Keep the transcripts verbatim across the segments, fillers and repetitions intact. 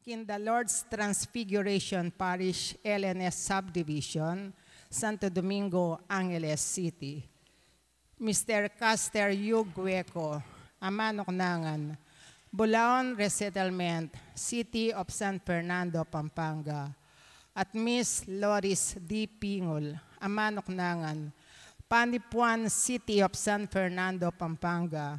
King the Lord's Transfiguration Parish, L N S Subdivision, Santo Domingo, Angeles City. Mister Caster U Gueco, Amanuknangan, Bulaon Resettlement, City of San Fernando, Pampanga, at Miss Loris D Pingul, Amanuknangan, Panipuan, City of San Fernando, Pampanga,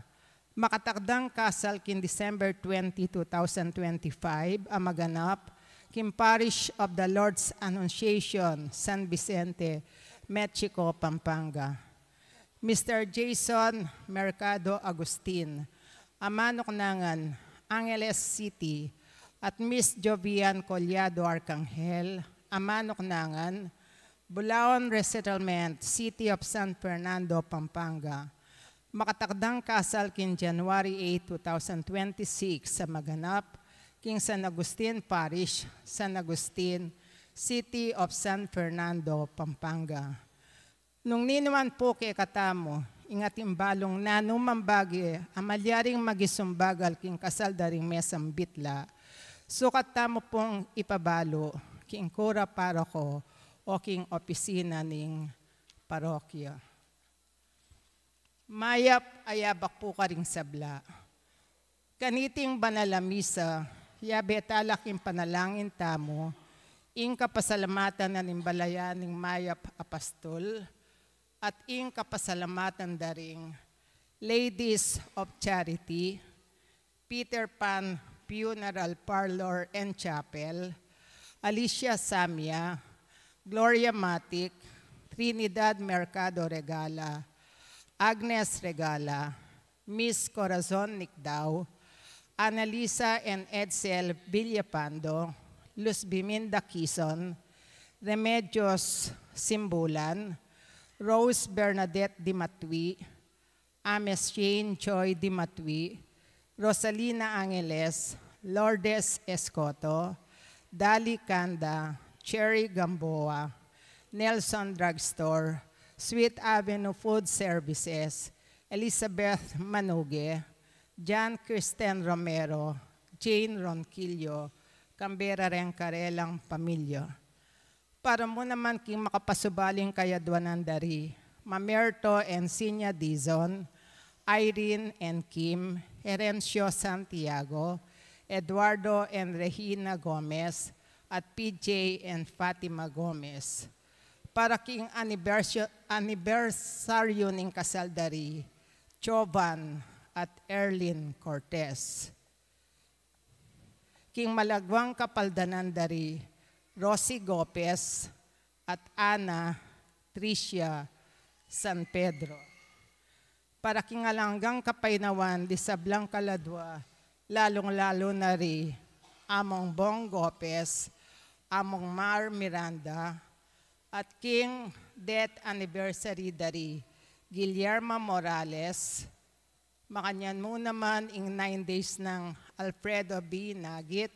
makatakdang kasal king December twenty, two thousand twenty-five, a maganap king Parish of the Lord's Annunciation, San Vicente, Mexico, Pampanga. Mister Jason Mercado Agustin, Amanuknangan, Angeles City, at Miss Jovian Collado Arcangel, Amanuknangan, Bulaon Resettlement, City of San Fernando, Pampanga, makatakdang kasal king January eight, two thousand twenty-six, a maganap king San Agustin Parish, San Agustin, City of San Fernando, Pampanga. Nung ninu man pu kekatamu ing atin balung nanu mang bage a malyaring magisumbagal king kasal da ring mesang bitla, sukat tamu pung ipabalu king kura paroko o king opisina ning parokya. Mayap a yabak pu karing sabla. Kaniting banal a misa, yabe tala king panalangin tamu ing kapasalamatan na ning balayan ning mayap a pastul, at ing kapasalamatan da ring Ladies of Charity, Peter Pan Funeral Parlor and Chapel, Alicia Samia, Gloria Matic, Trinidad Mercado Regala, Agnes Regala, Miss Corazon Nicdao, Annalisa and Edsel Villapando, Luz Biminda Quizon, Remedios Simbulan, Rose Bernadette Dimatui, Ames Jane Choi Dimatui, Rosalina Angeles, Lourdes Escoto, Dali Canda, Cherry Gamboa, Nelson Drugstore, Sweet Avenue Food Services, Elizabeth Manuge, John Kristen Romero, Jane Ronquillo, kambe ra reng karelang pamilya. Para mu naman king makapasubaling kayadwanan da ri Mamerto Encinia Dizon, Irene and Kim, Herencio Santiago, Eduardo and Regina Gomez, at P J and Fatima Gomez. Para king anibersyo-, anibersaryo ning kasal da ri Jovan at Erlin Cortez. King malagwang kapaldanan da ri Rosie Gopez at Ana Tricia San Pedro. Para king alang anggang kapaynawan di sablang kaladwa, lalung-lalu na ri Among Bong Gopez, Among Mar Miranda, at king death anniversary da ri Guillermo Morales, makanyan mu naman ing nine days nang Alfredo B Nagit,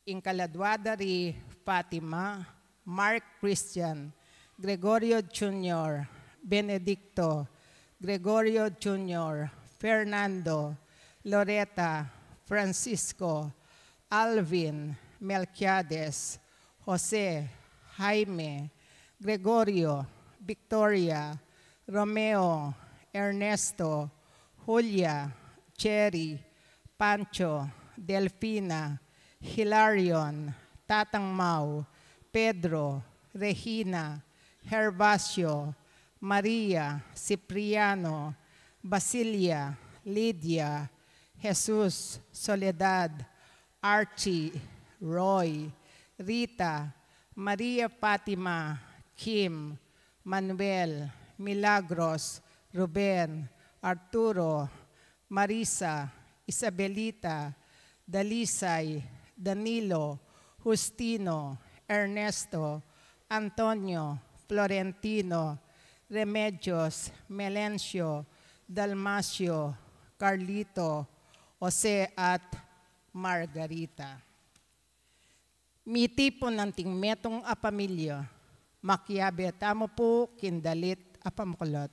ing kaladwa da ri Fatima, Mark Christian, Gregorio Junior, Benedicto, Gregorio Junior, Fernando, Loreta, Francisco, Alvin, Melquiades, Jose, Jaime, Gregorio, Victoria, Romeo, Ernesto, Julia, Jerry, Pancho, Delfina, Hilarion, Tatang Mau, Pedro, Regina, Gervasio, Maria, Cipriano, Basilia, Lydia, Jesus, Soledad, Archie, Roy, Rita, Maria Fatima, Kim, Manuel, Milagros, Ruben, Arturo, Marisa, Isabelita, Dalisay, Danilo, Justino, Ernesto, Antonio, Florentino, Remedios, Melencio, Dalmacio, Carlito, Jose at Margarita. Mitipun anting metung a pamilya, makiabe tamu pu king dalit a pamukulat.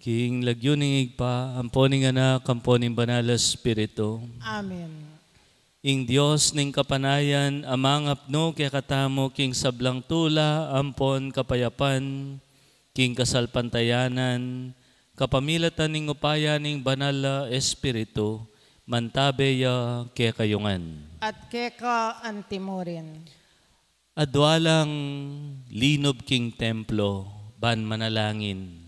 King lagyu ning Ibpa, ampo ning Anak, ampo ning Banal a Espiritu. Amen. Ing Dios ning kapanayan, a mangapnu kekatamu king sablang tula ampon kapayapan, king kasalpantayanan, kapamilatan ning upaya ning Banal a Espiritu, mantabe ya kekayu ngan. At keka antimurin. Adwa lang linub king templo ban manalangin.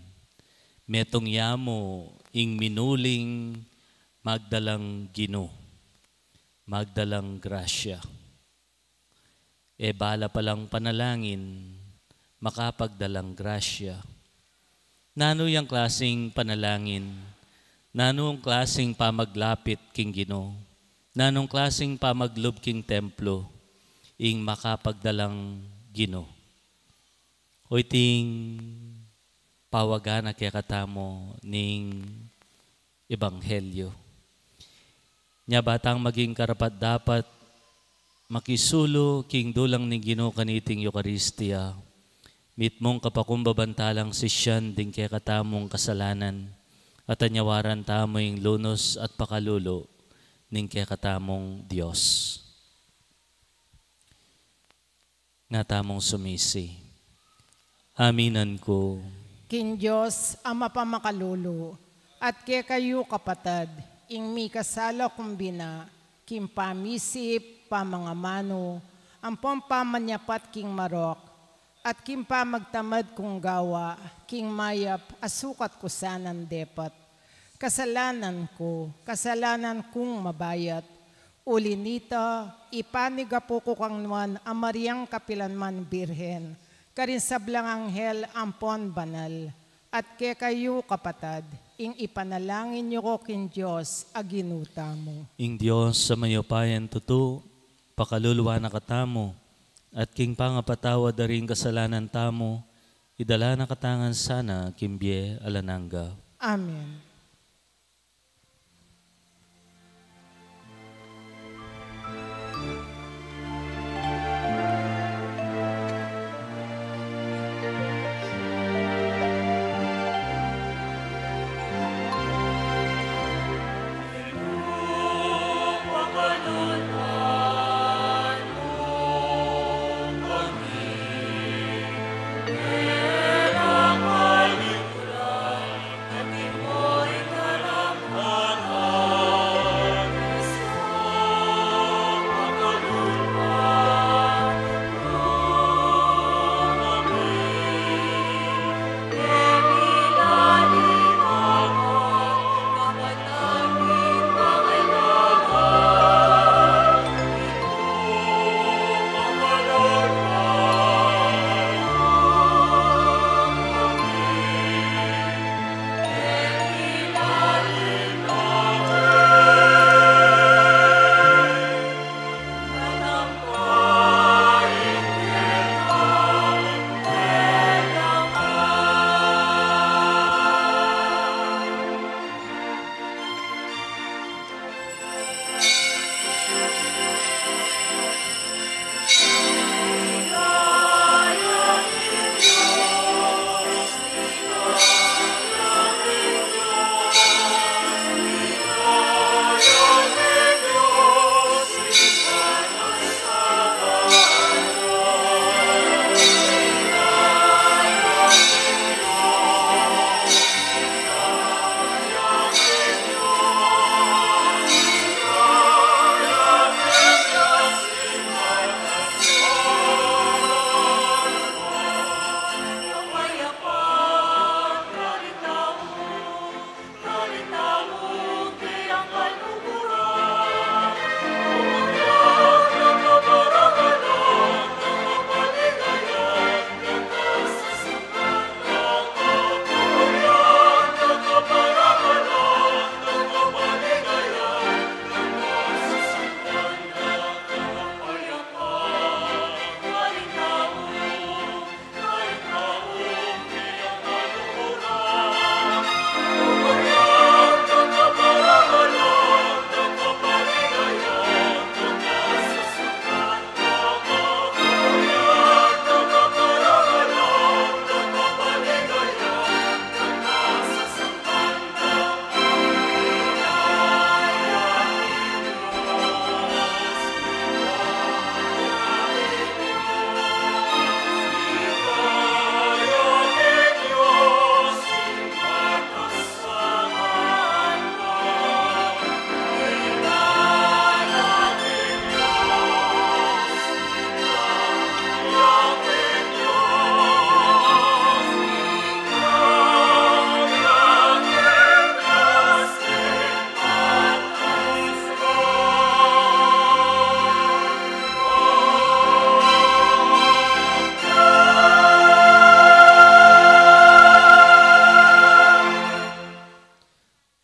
Metung ya mu ing minuling magdalang Ginu, magdalang grasya. E bala palang panalangin, makapagdalang grasya. Nanu yang klasing panalangin? Nanung klasing pamaglapit king Ginu? Nanung klasing pamaglub king templo ing makapagdalang Ginu? O iting pawagan na kekatamu ning Ebanghelyo. Nya ba tang maging karapat-dapat makisulu king dulang ning Ginu kaniting Eukaristia, mitmung kapakumbaban talang sisian ding kekatamung kasalanan, at anyawaran tamu ing lunus at pakalulu ning kekatamung Dios. Nga tamung sumisi. Aminan ku. King Dios a mapamakalulu, at kekayu kapatad, ing mikasala kung bina, king pamisip, pamangamanu, ampon pamanyapat king marok, at king pamagtamad kung gawa, king mayap a sukat ku sanang depat. Kasalanan ku, kasalanan kung mabayat. Uli nita, ipanigapu ku kang Nuan a Mariang kapilanman Birhen, karing sablang anghel ampon banal, at kekayu kapatad, ing ipanalangin yu ku king Dios a Ginu tamu. Ing Dios a mayupayang tutu, pakaluluan na katamu, at king pangapatawad da ring kasalanan tamu, idala na katamu ngan sana king bie alang angga. Amen.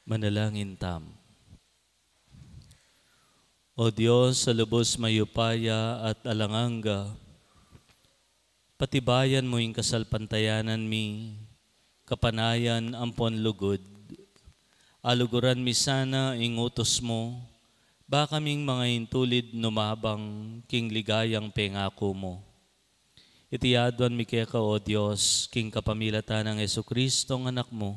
Manalangin tam. O Dios, a lubos mayupaya at alang angga, patibayan mu ing kasalpantayanan mi, kapanayan ampon lugud. Aluguran mi sana ing utus mu, ba kaming mangaintulid numabang king ligayang pengaku mu. Iti aduan mi keka, O Dios, king kapamilatan nang Jesucristo, Anak mu,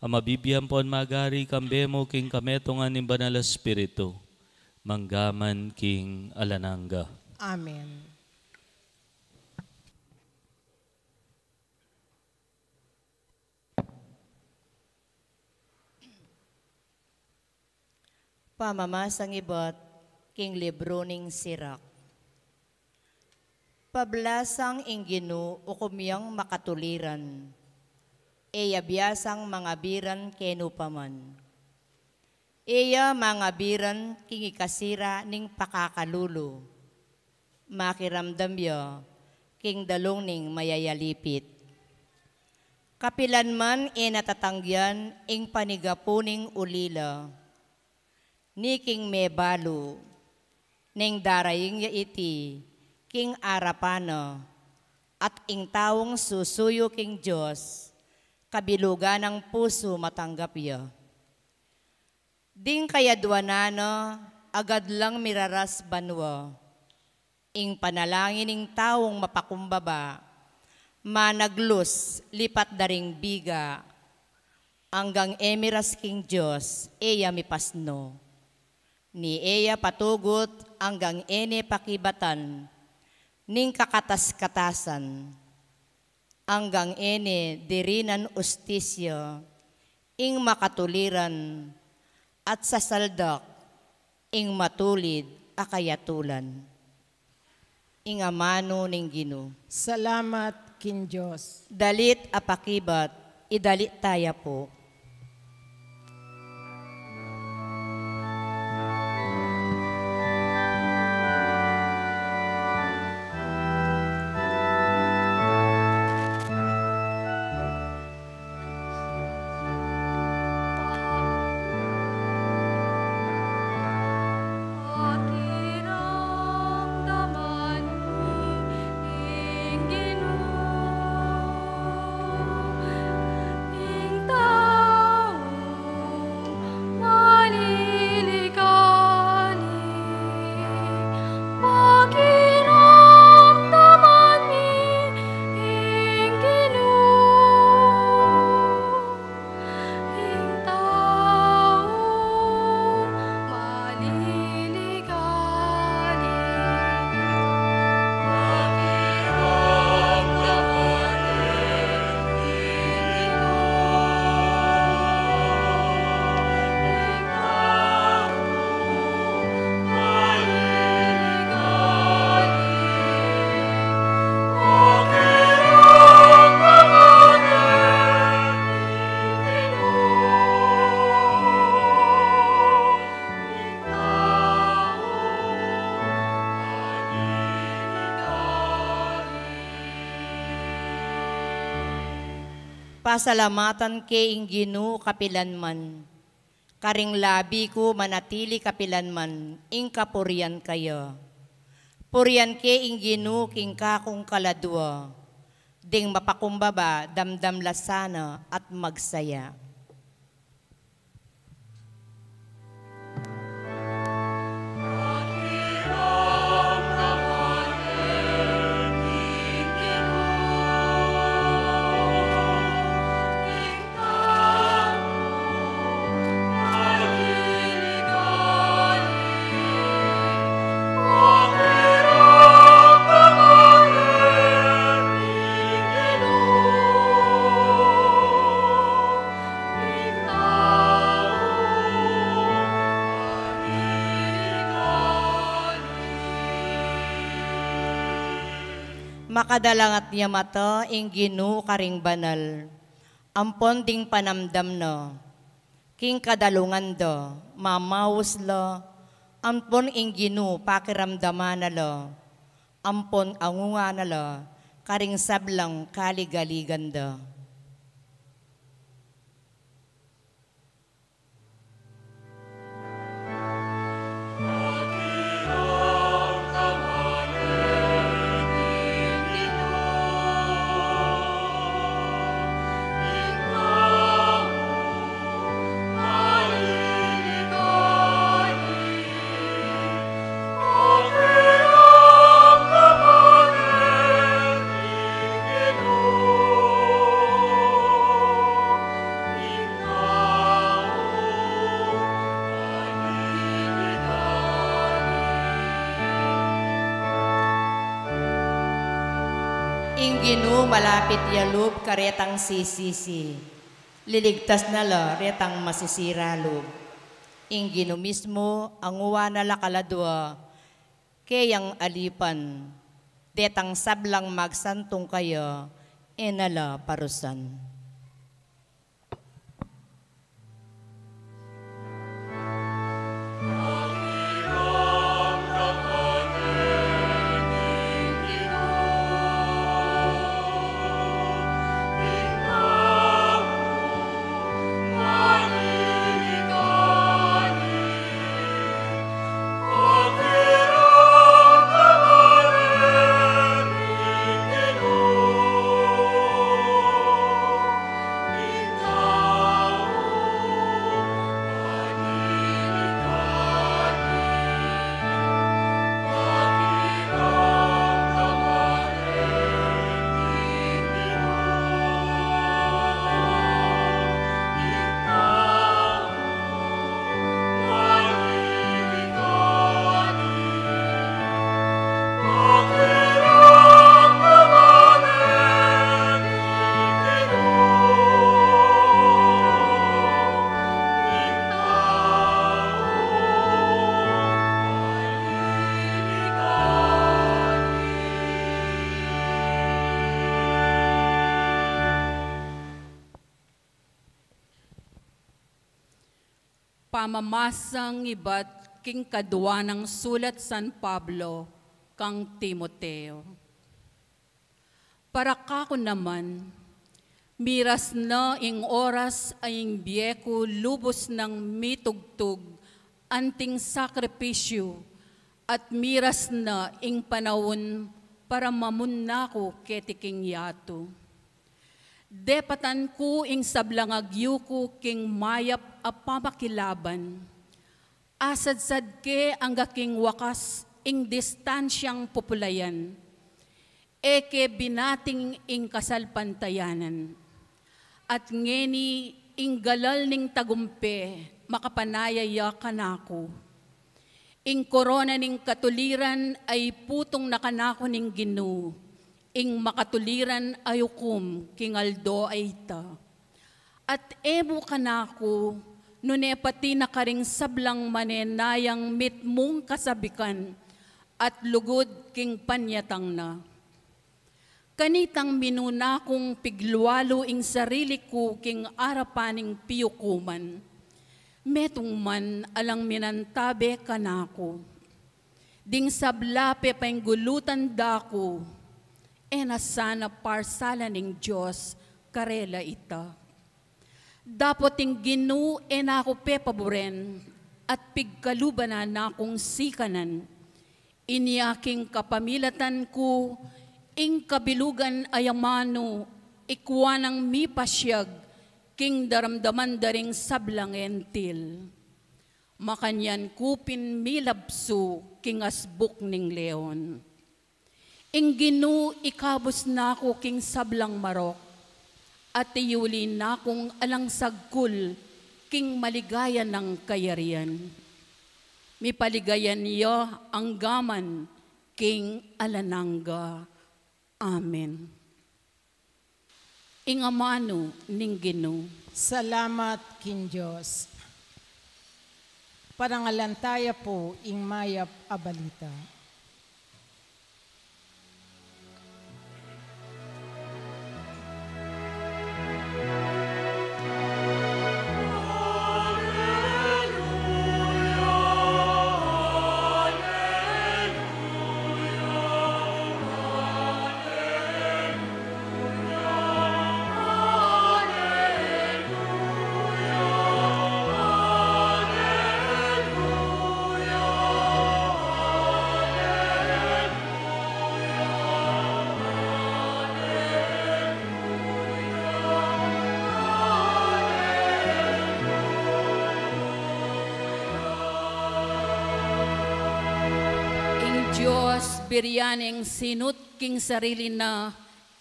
a mabibie ampon magari kambe mu king kametungan ning Banal a Espiritu, mangga man king alang angga. Amen. Pamamasang ibat king libru ning Sirak. Pablasang ing Ginu ukum yang makatuliran, e ya biasang mangabiran kenu pa man. E ya mangabiran king ikasira ning pakakalulu, makiramdam ya king dalung ning mayayalipit. Kapilan man e na tatanggian ing panigapu ning ulila, ni king mebalu, neng daraing ya iti king arapan na, at ing taung susuyu king Dios, kabilugan nang pusu matanggap ya. Ding kayaduanan na agad lang miraras banua. Ing panalangin ning taung mapakumbaba, managlus lipat da ring biga, anggang e miras king Dios, e ya mipasnu. Ni e ya patugut anggang e ne pakibatan ning kakatas-katasan. Anggang e ne dirinan ustisya ing makatuliran, at sasaldak ing matulid a kayatulan. Ing amanu ning Ginu. Salamat king Dios. Dalit a pakibat, idalit taya pu. Pakiramdaman mi ing Ginu, ing tau maliligalig. Pasalamatan ke ing Ginu kapilanman. Karing labi ku manatili kapilanman ing kapurian kaya. Purian ke ing Ginu king kakung kaladua. Ding mapakumbaba, damdam la sana at magsaya. Makadalangat ya mata ing Ginu karing banal, ampon ding panamdam na. King kadalungan da, mamaus la, ampon ing Ginu pakiramdaman na la, ampon angungan na la, karing sablang kaligaligan da. Ing Ginu malapit ya lub karetang sisisi, liligtas na la retang masisira lub. Ing Ginu mismu anguan na la kaladua, keyang alipan, detang sablang magsantung kaya, e na la parusan. Pamamasang ibat king kadua nang sulat San Pablo kang Timoteo. Para kaku naman, miras na ing oras a ing bie ku lubus nang mitugtug anting sakripisyu, at miras na ing panaun para mamunna ku keti king yatu. Depatan ku ing sablang agyu ku king mayap a pamakilaban. Asadsad ke angga king wakas ing distansyang pupulayan. E ke binating ing kasalpantayanan. At ngeni ing galal ning tagumpe makapanaya ya kanaku. Ing korona ning katuliran a iputung na kanaku ning Ginu, ing makatuliran a ukum king aldo a ita. At e mu kanaku, nune pati na karing sablang manenayang mitmung kasabikan at lugud king panyatang na. Kanitang minuna kung piglualu ing sarili ku king arapan ning piukuman. Metung man alang minantabe kanaku. Ding sabla pepainggulutan da ku, e na sana parsalan ning Dios karela ita. Dapot ing Ginu e na ku pepaburen at pigkaluban na kung sikanan. Inya king kapamilatan ku, ing kabilugan a amanu, ikua nang mipasyag king daramdaman da ring sablang Hentil. Makanyan ku pin milabsu king asbuk ning leon. Ing Ginu ikabus na ku king sablang marok, at iyuli na kung alang sagkul king maligaya nang kayarian. Mipaligayan ya anggaman king alang angga. Amen. Ing amanu ning Ginu. Salamat king Dios. Parangalan taya pu ing mayap a balita. Ing Dios birian ing sinut king sarili na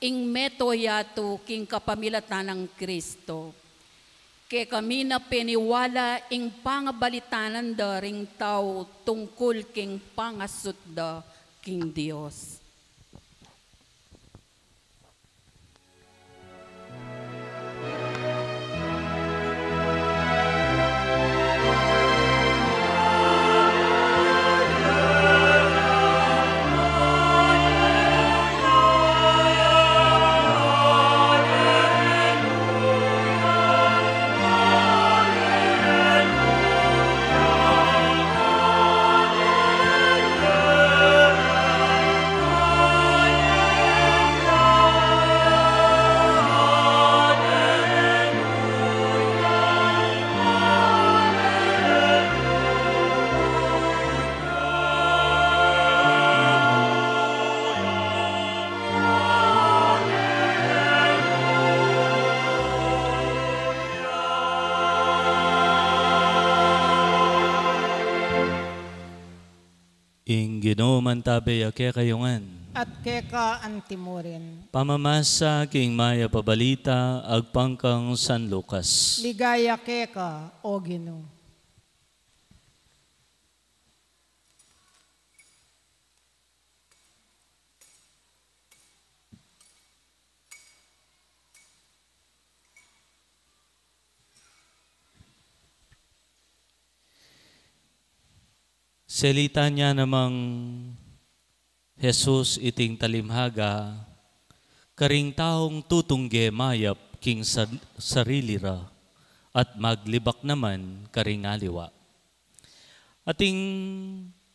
ing meto yatu king kapamilatan nang Kristo. Kekami na peniwala ing pangabalitanan da ring tau tungkul king pangasut da king Dios. Ing Ginu mantabe ya kekayu ngan. At keka antimurin. Pamamasa king mayap a balita agpang kang San Lucas. Ligaya keka, O Ginu. Salitan ya namang Jesus iting talimhaga karing taung tutungge mayap king sa-, sarili ra at maglibak naman karing aliwa. Ating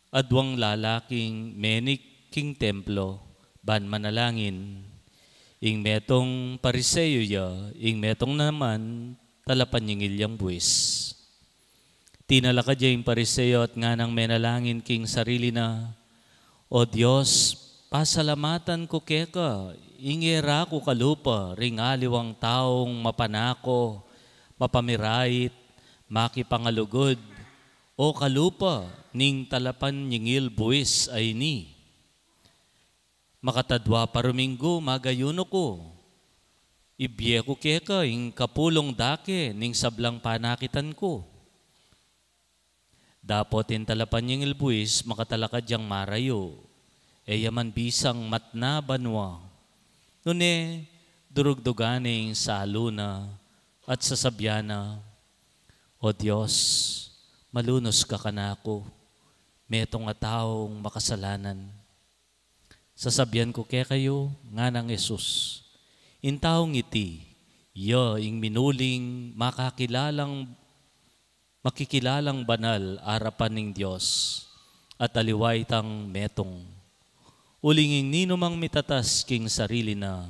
adwang lalaking menik king templo ban manalangin, ing metung Pariseo ya, ing metung naman talapanyingil yang buis. Tinalakad ya ing Pariseo at nganang menalangin king sarili na, "O Dios, pasalamatan ku keka, ing e ra ku kalupa ring aliwang taung mapanako, mapamirait, makipangalugud, o kalupa ning talapanyingil buis a ini. Makatadwa pa ruminggu, magayunu ku. Ibie ku keka ing kapulung dake ning sablang panakitan ku." Dapot ing talapanyingil buis makatalakad yang marayu, e ya man bisang matna banua. Nune, durugdugan ne ing salu na at sasabian na, "O Dios, malunus ka kanaku, metung a taung makasalanan." "Sasabian ku kekayu," nganang Jesus, "ing taung iti, ya ing minuling makakilalang, makikilalang banal arapan ning Dios, at aliwa itang metung. Uling ing ninumang mitatas king sarili na,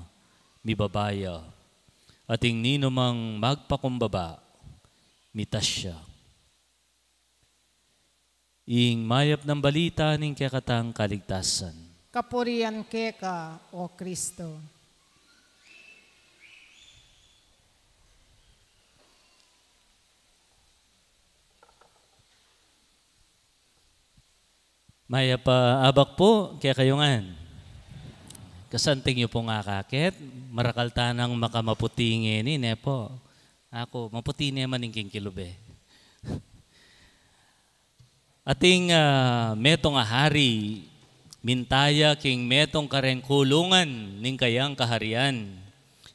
mibaba ya, at ing ninumang magpakumbaba, mitas ya." Ing mayap nang balita ning kekatang kaligtasan. Kapurian keka, O Kristo. Mayap a abak pu kekayu ngan. Kasanting yu pung akakit, marakal tanang makamaputi ngeni, ne pu? Aku, maputi ne man ing king kilub e. Ating, ah, metung a hari, minta ya king metung kareng kulungan ning kayang kaharian.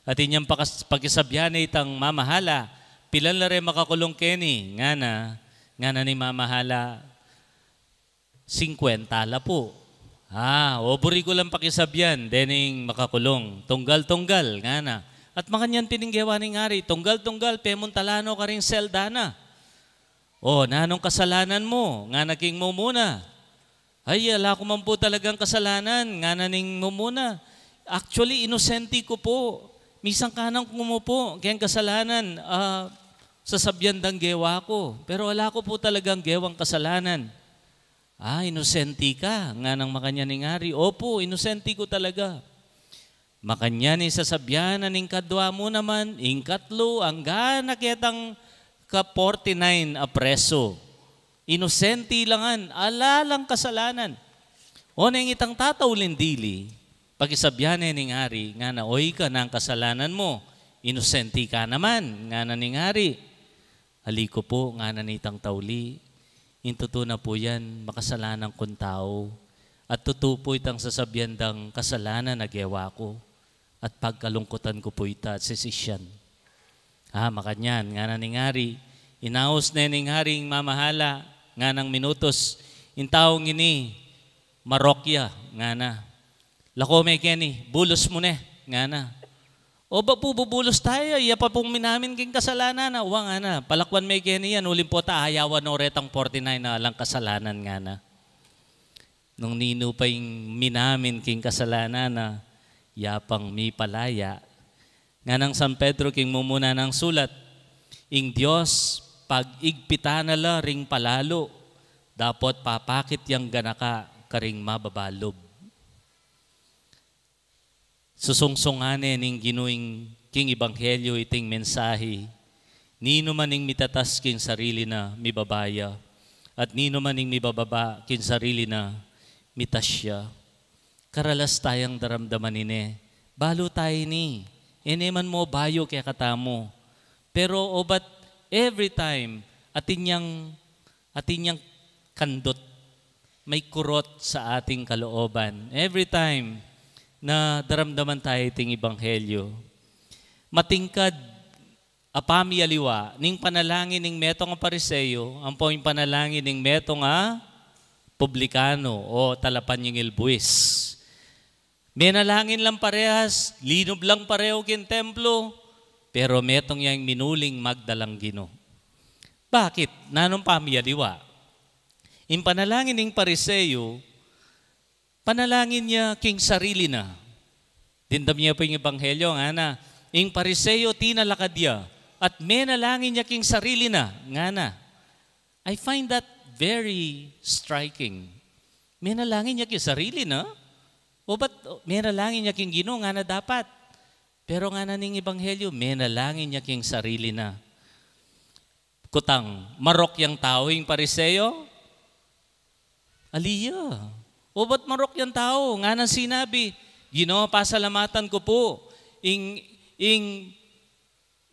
At inyang pakas-, pakisabian ne itang mamahala, "Pilan la re makakulung keni?" ngana, ngana ning mamahala, "Singkwenta la pu." "Ah, o, buri ku lang pakisabian dening makakulung. Tunggal-tunggal," ngana. At makanyan pin ing gewa ning hari, "Tunggal-tunggal, pemunta la no karing selda na." "O, nanung kasalanan mu?" ngana king mumuna. "Ay, ala ku man pu talagang kasalanan," ngana ning mumuna. "Actually, inosente ku pu. Misangkanan ku mu pu keng kasalanan, ah, sasabian dang gewa ku. Pero ala ku pu talagang gewang kasalanan." "Ah, inosente ka?" nganang makanyan ning hari. "Opu, inosente ku talaga." Makanyan ing sasabian na ning kadwa mu naman, ing katlu, anggang ketang ka-forty-nine a preso. Inosente la ngan, ala lang kasalanan. O, neng itang tatauling dili, pakisabian ne ning hari, ngana, "O, ika, nang kasalanan mu? Inosente ka naman," ngana ning hari. "Ali ku pu," ngana nitang tauli, "ing tutu na pu yan, makasalanan kung tau, at tutu pu itang sasabian dang kasalanan a gewa ku, at pagkalungkutan ku pu ita at sisisyan." "Ah, makanyan," ngana ning hari. Inaus ne ning hari ing mamahala, nganang minutus, "Ing taung ini, marok ya," ngana. "Lako me keni, bulus mu ne," ngana. "O, ba pu bubulus taya? Iya pa pung minamin king kasalanan na." "Wa," ngana, "palakwan me keni yan, uling pota ayawan no retang forty-nine a alang kasalanan," ngana. Nung ninu pa ing minamin king kasalanan na, ya pang mipalaya. Nganang San Pedro king mumuna nang sulat, "Ing Dios pag-igpitan na la ring palalu, dapot papakit yang ganaka karing mababa lub." Susungsungan ne ning Ginu king ebanghelyo iting mensahe, "Ninu man ing mitatas king sarili na, mibaba ya, at ninu man ing mibababa king sarili na, mitas ya. Karalas tayang daramdaman ini. Balu tayu ini. E ne man mu bayu kekatamu. Pero obat every time, atin yang, atin yang kandut, may kurot sa ating kalooban. Every time na daramdaman tayu iting ebanghelyo, matingkad a pamialiwa ning panalangin ning metung a Pariseo, ampo ing panalangin ning metung a publikano o talapanyingil buis. Menalangin lang parehas, linub lang pareho king templo, pero metung yang minuling magdalang Ginu. Bakit? Nanung pamialiwa? Ing panalangin ning Pariseo, panalangin ya king sarili na. Dimdam ye pu ing ebanghelyo, ngana, ing Pariseo tinalakad ya, at menalangin ya king sarili na, ngana. I find that very striking. Menalangin ya king sarili na? Obat menalangin ya king Ginu, ngana dapat. Pero ngana ning ebanghelyo, menalangin ya king sarili na. Kutang, marok yang tau ing Pariseo? Ali ya. Obat marok yang tau, ngana sinabi, Ginu, pasalamatan ku pu, ing, ing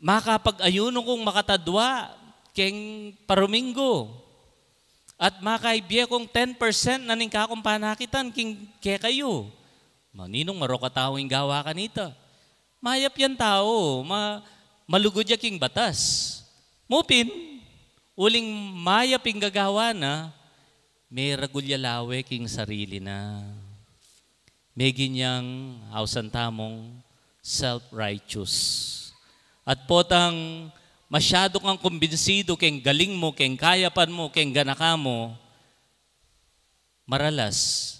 makapag-ayunu kung makatadua keng paruminggu, at makaibie kung ten percent na ning kakung panakitan king kekayu. Maninung marok a tau ing gawa kanita? Mayap yang tau, ma-, malugud ya king batas. Mu pin, uling mayap ing gagawa na, meragul ya lawe king sarili na. Meging yang ausan tamung self-righteous. At potang masyadu kang kumbinsidu keng galing mu, keng kayapan mu, keng ganaka mu, maralas,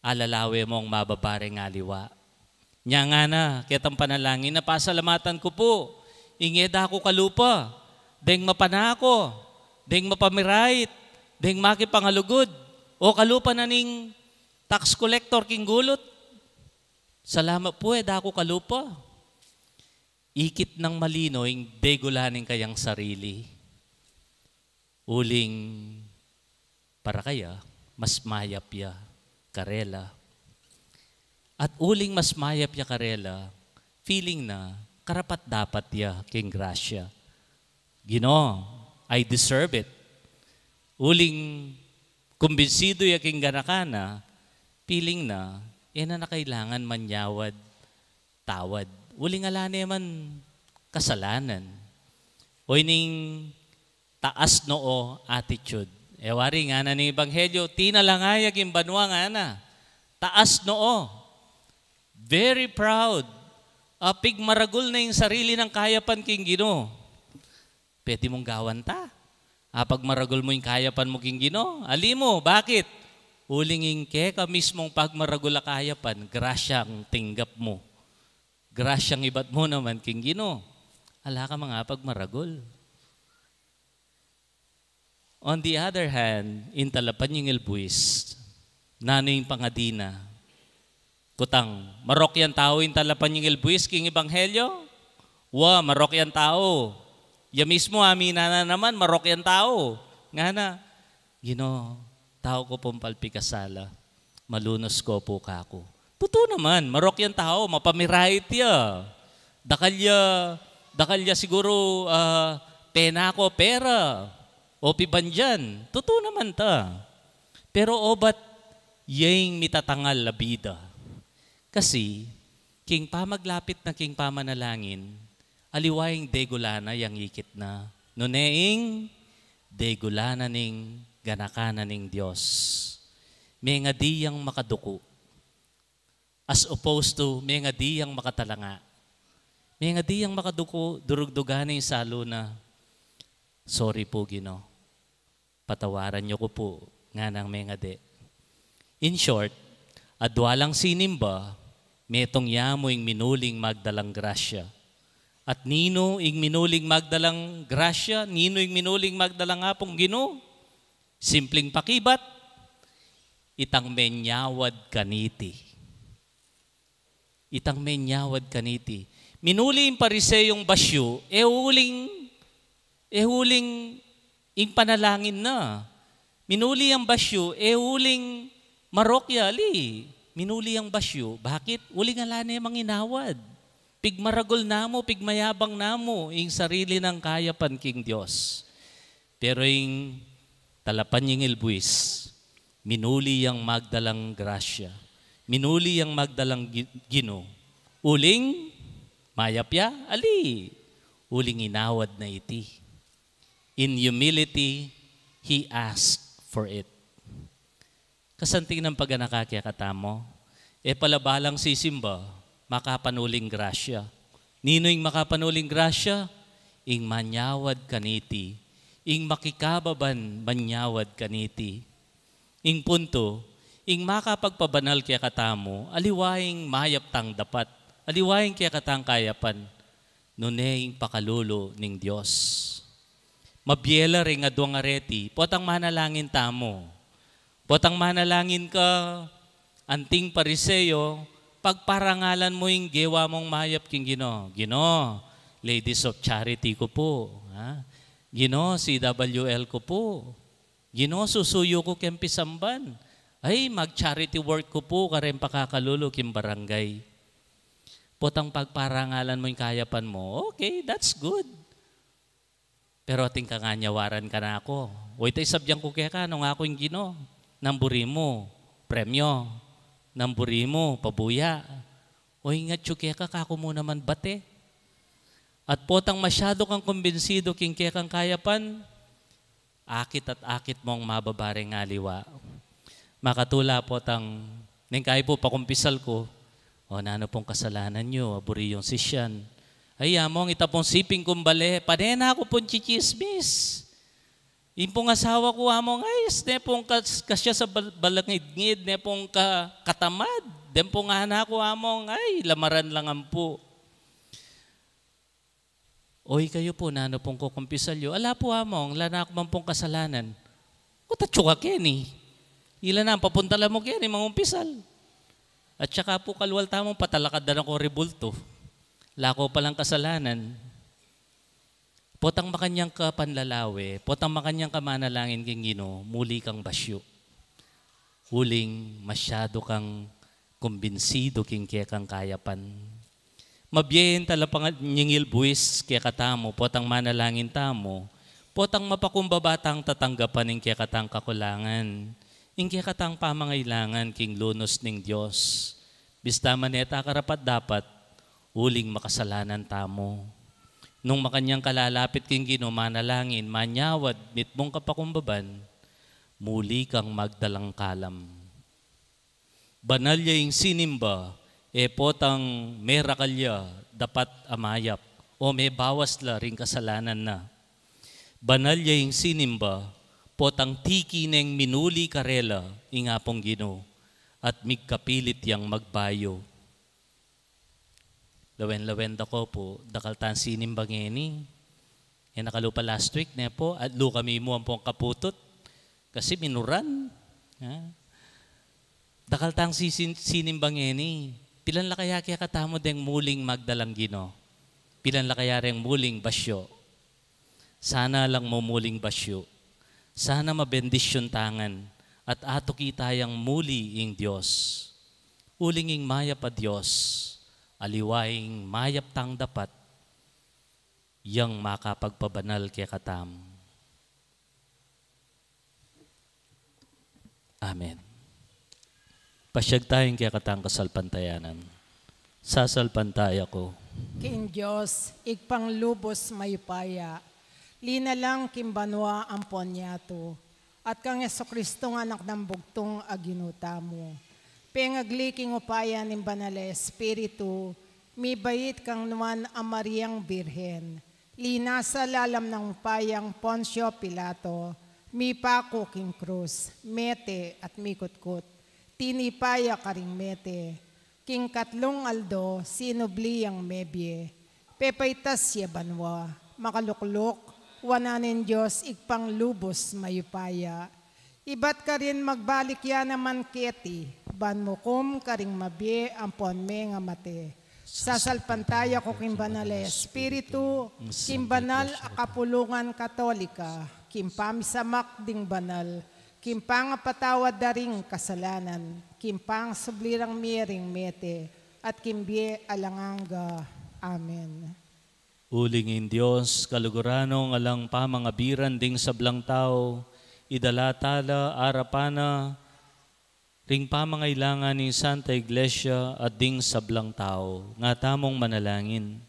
alalawe mung mababa reng aliwa. Nya ngana ketang panalangin na, pasalamatan ku pu, ing e da ku kalupa, deng mapanaku, deng mapamirait, deng makipangalugud, o kalupa na ning tax collector king gulut. Salamat pu, e da ku kalupa. Ikit nang malino ing degula ning kayang sarili. Uling para kaya, mas mayap ya karela. At uling mas mayap ya karela, feeling na karapat-dapat ya king grasya. Ginu, I deserve it. Uling kumbinsidu ya king ganaka na, feeling na, e na na kailangan manyawad tawad. Uling ala ne man kasalanan. O ining taas noo attitude. E wari ngana ning ebanghelyo, tinalangaya king banua ngana. Taas noo. Very proud. A, pigmaragul na ing sarili nang kayapan king Ginu. Pwede mung gawan ta. Apagmaragul mu ing kayapan mu king Ginu. Ali mu, bakit? Uling ing keka mismung pagmaragul a kayapan, grasyang tinggap mu. Grasyang ibat mu naman king Ginu. Ala ka mang apagmaragul. On the other hand, ing talapanyingil buis, nanu ing pangadi na? Kutang, marok yang tau ing talapanyingil buis king ebanghelyo? Wa, marok yang tau. Ya mismu, aminan na naman, marok yang tau. Ngana, Ginu, tau ku pung palpikasala. Malunus ko pu kaku. Tutu naman, marok yang tau, mapamirait ya. Dakal ya, dakal ya siguru, ah, pena ko pera, o pibandian. Tutu naman ta. Pero obat ya ing mitatangal a bida. Kasi, king pamaglapit na king pamanalangin, aliwa ing degula na yang ikit na. Nune ing degula na ning ganaka na ning Dios. Mengadi yang makaduku. As opposed to, mengadi yang makatalanga. Mengadi yang makaduku, durugdugan na ing salu na, "Sorry pu, Ginu. Patawaran yu ku pu," nganang mengadi. In short, adwa lang sinimba, metung ya mu ing minuling magdalang grasya. At ninu ing minuling magdalang grasya, ninu ing minuling magdalang Apung Ginu? Simpling pakibat, itang menyawad kaniti. Itang menyawad kaniti. Minuli ing Pariseong basyu, e uling, e uling ing panalangin na. Minuli yang basyu, e uling Marok ya, ali, minuli yang basyu. Bakit? Uling ala ne mang inawad. Pigmaragul na mu, pigmayabang na mu ing sarili nang kayapan king Dios. Pero ing talapanyingil buis, minuli yang magdalang grasya. Minuli yang magdalang gi-, Ginu. Uling, mayap ya? Ali. Uling inawad na iti. In humility, he asked for it. Kasanting nang paganaka kekatamu, e pala balang sisimba, makapanuling grasya. Ninu ing makapanuling grasya? Ing manyawad kaniti, ing makikababan manyawad kaniti. Ing puntu, ing makapagpabanal kekatamu, aliwa ing mayap tang dapat, aliwa ing kekatang kayapan, nune ing pakalulu ning Dios. Mabie la ring aduang areti, potang manalangin tamu. Potang manalangin ka, anting Pariseo, pagparangalan mu ing gewa mung mayap king Ginu. Ginu, Ladies of Charity ku pu, ha? Ginu, C W L ku pu. Ginu, susuyu ku keng pisamban. Ay, mag-charity work ku pu, kareng pakakalulu king barangay. Potang pagparangalan mu ing kayapan mu, okay, that's good. Pero atin kang anyawaran kanaku. O ita, isabyan ku keka, nung aku ing Ginu, nang buri mu, premyo, nang buri mu, pabuya. O ingat yu keka, kaku mu naman bate. At potang masyadu kang kumbinsidu king kekang kayapan, akit at akit mung mababa reng aliwa. Makatula potang, neng kayi pu pakumpisal ku, o nanu pung kasalanan yu, a buri yung sisyan. Ay, among ita pung siping kung bale, pane na ku pung chichismis. Ing pung asawa ku, among, ay, ne pung kas-, kasya sa bal-, balangidngid, ne pung ka-, katamad. Den pung anak ku, among, ay, lamaran lang ampu. O ikayu pu, nanu pung kukumpisal yu? Ala pu, among, ala na ku man pung kasalanan. Kutatsu ka keni. Ila na, papuntalan mu keni, mangumpisal. At saka pu, kalwal tamung patalakad da na ku ring bultu. Ala ku palang kasalanan. Potang makanyan ka panlalawe, potang makanyan ka manalangin king Ginu, muli kang basyu. Uling masyadu kang kumbinsidu king kekang kayapan. Mabie ing talapanyingil buis kekatamu, potang manalangin tamu, potang mapakumbaba tang tatanggapan ing kekatang kakulangan, ing kekatang pamangailangan king lunus ning Dios. Bista man e ta karapat-dapat, uling makasalanan tamu. Nung makanyan ka lalapit king Ginu, manalangin, manyawad, mitmung kapakumbaban, muli kang magdalang kalam. Banal ya ing sinimba, e potang merakal ya dapat a mayap, o mebawas la ring kasalanan na. Banal ya ing sinimba, potang tiki neng minuli karela ing Apung Ginu, at migkapilit yang magbayu. Lawen-lawen da ko pu, dakal tang sinimba ngeni. E na kalupa last week, ne pu, at lu kami mu ampong kaputut. Kasi minuran. Ha? Dakal tang sisin-, sinimba ngeni. Pilan la kaya kekatamu deng muling magdalang Ginu? Pilan la kaya reng muling basyu? Sana lang mumuling basyu. Sana mabendisyun ta ngan at atuki tayang muli ing Dios. Uling ing mayap a Dios, aliwa ing mayap tang dapat, yang makapagpabanal kekatamu. Amen. Pasyag tayang kekatang kasalpantayanan. Sasalpantaya ku king Dios, Ibpang lubus mayupaya, linalang king banua ampon yatu, at kang Jesucristong Anak nang bugtung a Ginu tamu. Pengagli king upaya ning Banal a Espiritu, mibait kang Nuan a Mariang Birhen, linasa lalam nang upayang Poncio Pilato, mipaku king krus, mete at mikutkut, tinipa ya karing mete, king katlung aldo sinubli yang mebie, pepaitas ya banua, makalukluk wanan ning Dios Ibpang lubus mayupaya. Ibat karin magbalik ya naman keti, ban mukum karing mabie ampon mengamate. Sasalpantaya ku king Banal a Espiritu, king banal a kapulungan Katolika, king pamisamak ding banal, King pangapatawad da ring kasalanan, king pangasubli rang mie ring mete, at king bie alang angga. Amen. Uling ing Dios, kaluguran nong alang pamangabiran ding sablang tau, idala tala arapan na ring pamangailangan ning Santa Iglesia at ding sablang tau. Nga tamung manalangin.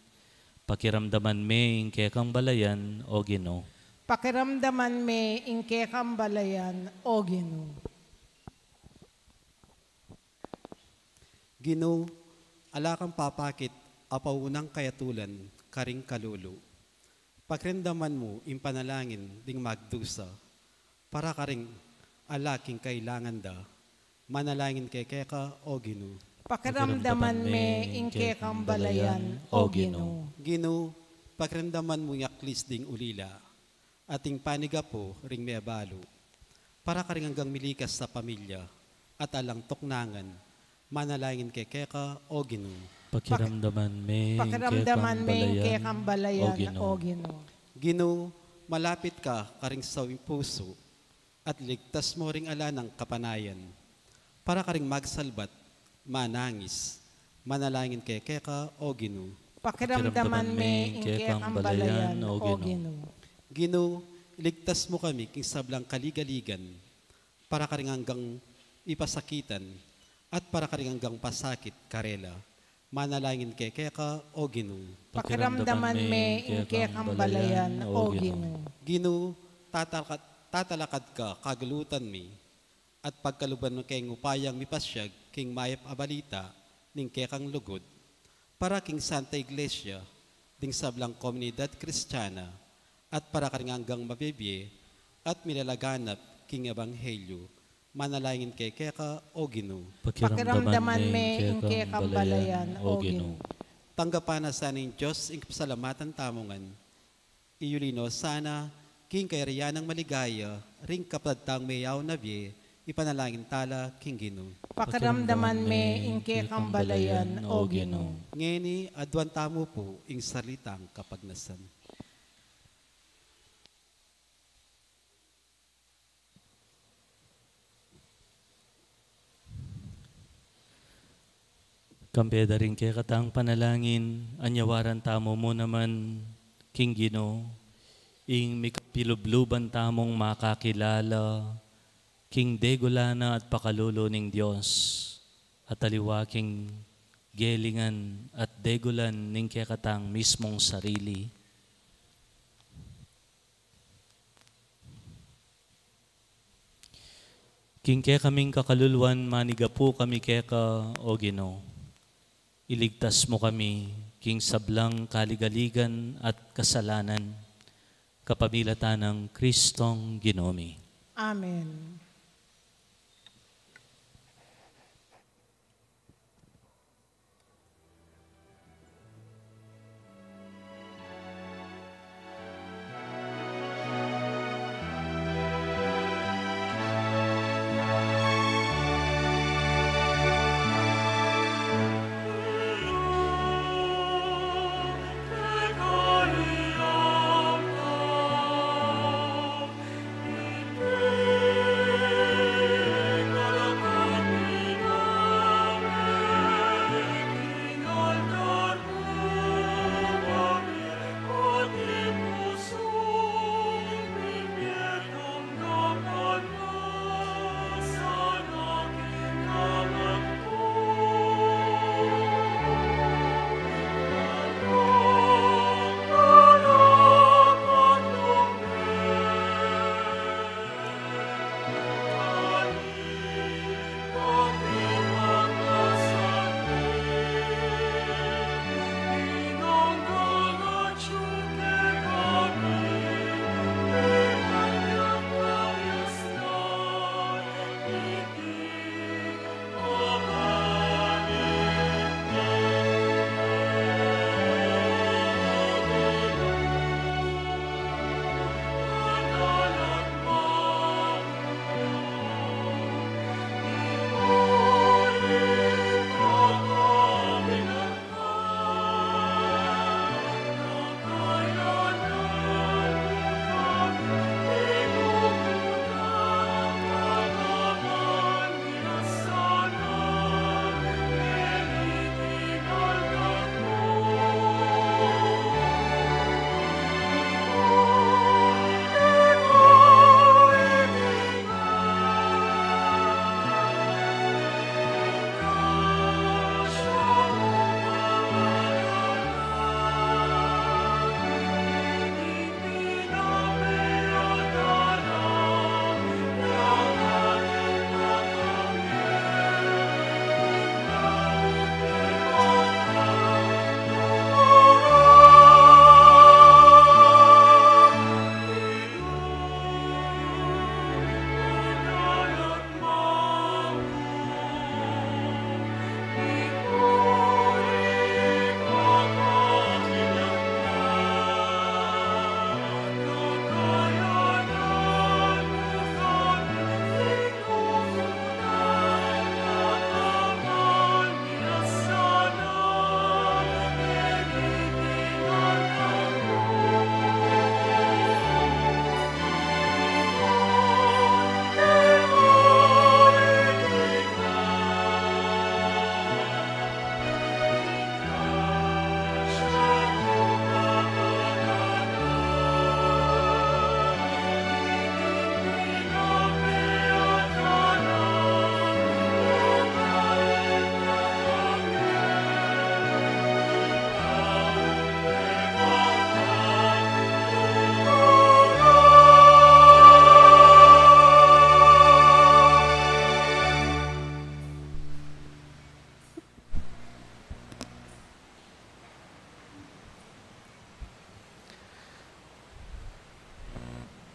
Pakiramdaman me ing kekang balayan, O Ginu. Pakiramdaman me ing kekang balayan, O Ginu. Ginu, ala kang papakit a paunang kayatulan karing kalulu. Pakiramdaman mu ing panalangin ding magdusa, para karing ala king kailangan da, manalangin kekeka, O Ginu. Pakiramdaman me ing kekang balayan, O Ginu. Ginu, pakiramdaman mu ing aklis ding ulila, at ing panigapu ring mebalu, para karing anggang milikas a pamilya at alang tuknangan, manalangin kekeka, O Ginu. Pakiramdaman me ing kekang balayan, O Ginu. Ginu, malapit ka karing sawing pusu, at ligtas mu ring ala nang kapanayan. Para karing magsalbat, manangis, manalangin kekeka, O Ginu. Pakiramdaman me ing kekang balayan, O Ginu. Ginu, iligtas mu kami king sablang kaligaligan, para karing anggang ipasakitan, at para karing anggang pasakit karela, manalangin kekeka, O Ginu. Pakiramdaman me ing kekang balayan, O Ginu. Ginu, tatalakat, tatalakad ka kagulutan mi, at pagkaluban me keng upayang mipasyag king mayap a balita ning kekang lugud, para king Santa Iglesia, ding sablang komunidad Kristiana, at para karing anggang mabibie at milalaganap king ebanghelyo, manalangin kekeka, O Ginu. Pakiramdaman me ing kekang balayan, O Ginu. Tanggapan na sa ning Dios ing kapasalamatan tamu ngan, iyuli no sana king kayarian nang maligaya ring kapatad tang meyaun a bie, ipanalangin tala king Ginu. Pakiramdaman me ing kekang balayan, O Ginu. Ngeni, aduan tamu pu ing sarili tang kapagnasan. Kambe da ring kekatang panalangin, anyawaran tamu mu naman king Ginu, ing mikapilubluban tamung makakilala king degulan na at pakalulu ning Dios, at aliwa king gelingan at degulan ning kekatang mismung sarili. King kekaming kakaluluan, manigapu kami keka, O Ginu. Iligtas mu kami king sablang kaligaligan at kasalanan, kapamilatan nang Kristong Ginu mi. Amen.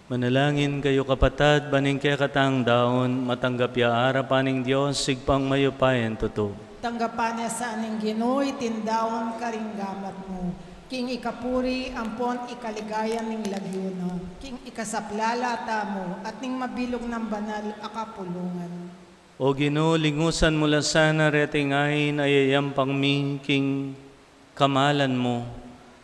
Manalangin kayu, kapatad, ban ing kekatang daun matanggap ya arapan ning Dios, Ibpang mayupayang tutu. Tanggapan na sa ning Ginu iting daun karing gamat mu, king ikapuri ampon ikaligaya ning lagyu na, king ikasaplala tamu at ning mabilug nang banal a kapulungan. O Ginu, lingusan mu la sana reting ain a yayampang mi king kamalan mu.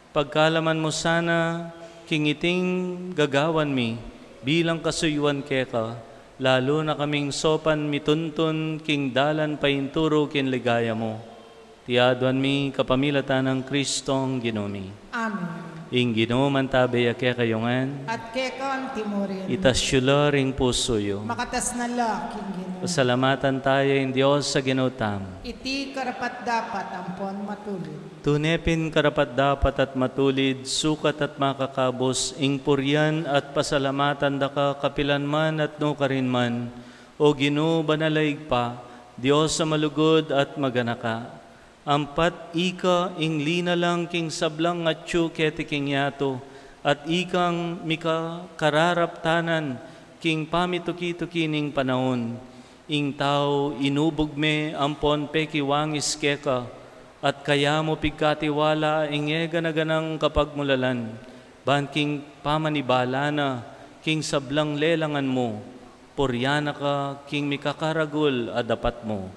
Pagkalaman mu sana king iting gagawan mi bilang kasuyuan keka, lalu na kaming saupan mituntun king dalan painturu king ligaya mu. Iti aduan mi kapamilatan nang Kristong Ginu mi. Amen. Ing Ginu mantabe ya kekayu ngan. At keka mu rin. Itas yu la ring pusu yu. Makatas na la king Ginu. Pasalamatan taya ing Dios a Ginu tamu. Iti karapat-dapat ampon matulid. Tune pin karapat-dapat at matulid, sukat at makakabus, ing purian at pasalamatan da ka kapilan man at nukarin man, O Ginu, banal a Ibpa, Dios a malugud at maganaka. Ampat ika ing linalang king sablang atyu keti king yatu, at ikang mika kararaptanan king pamituki-tuki ning panaun. Ing tau inubug me ampon pekiwangis keka, at kaya mu pigkatiwala ing e gana-ganang kapagmulalan, ban king pamanibala na king sablang lelangan mu, purian na ka king mikakaragul a dapat mu.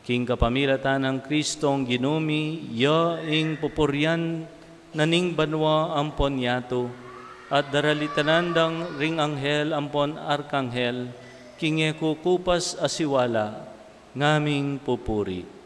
King kapamilatan nang Kristong Ginu mi, ya ing pupurian na ning banua ampon yatu, at daralitanan dang ring anghel ampon arkanghel, king e kukupas a siwala, ngaming pupuri.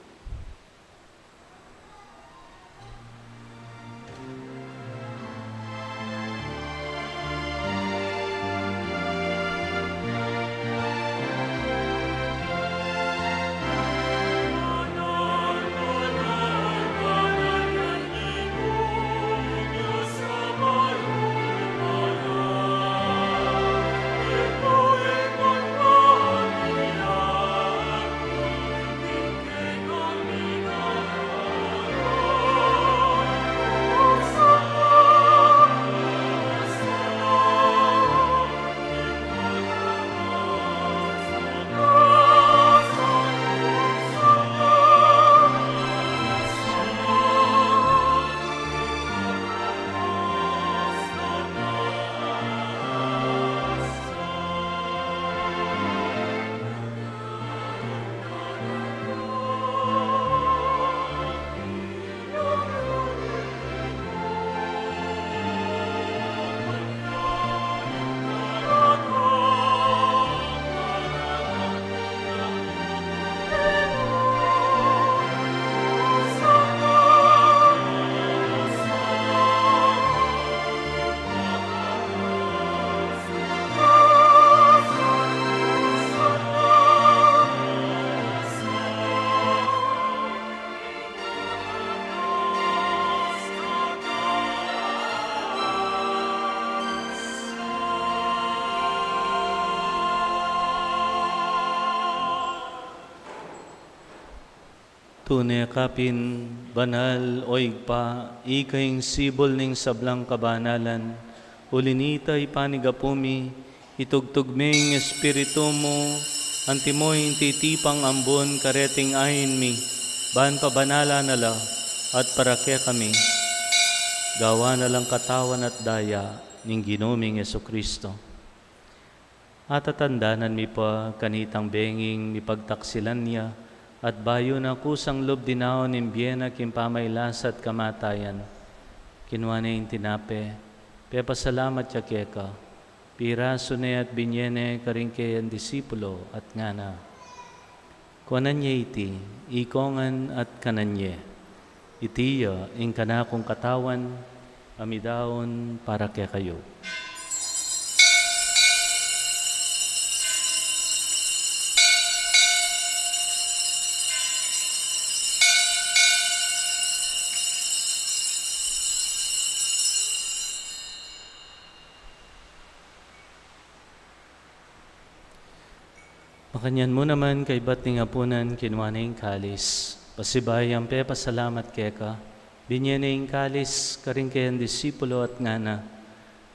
Tune ka pin banal, o Ibpa, ika ing sibul ning sablang kabanalan. Uli nita, ipanigapu mi, itugtug me ing Espiritu mu, antimo ing titipang ambun kareting ain mi, ban pabanalan na la at para kekami gawan na lang katawan at daya ning Ginu ming Jesucristo. Atatandanan mi pa kanitang benging mipagtaksilan ya, at bayu na kusang lub dinaun ing bie na king pamailas at kamatayan, kinua ne ing tinape, pepasalamat ya keka, pirasu ne at binye ne karing kayang disipulo at ngana: Kuanan ye iti, ikongan at kanan ye. Iti ya ing kanakung katawan a midaun para kekayu. Makanyan mu naman kaybat ning apunan, kinua ne ing kalis, pasibayu yang pepasalamat keka, binye ne ing kalis karing kayang disipulo at ngana: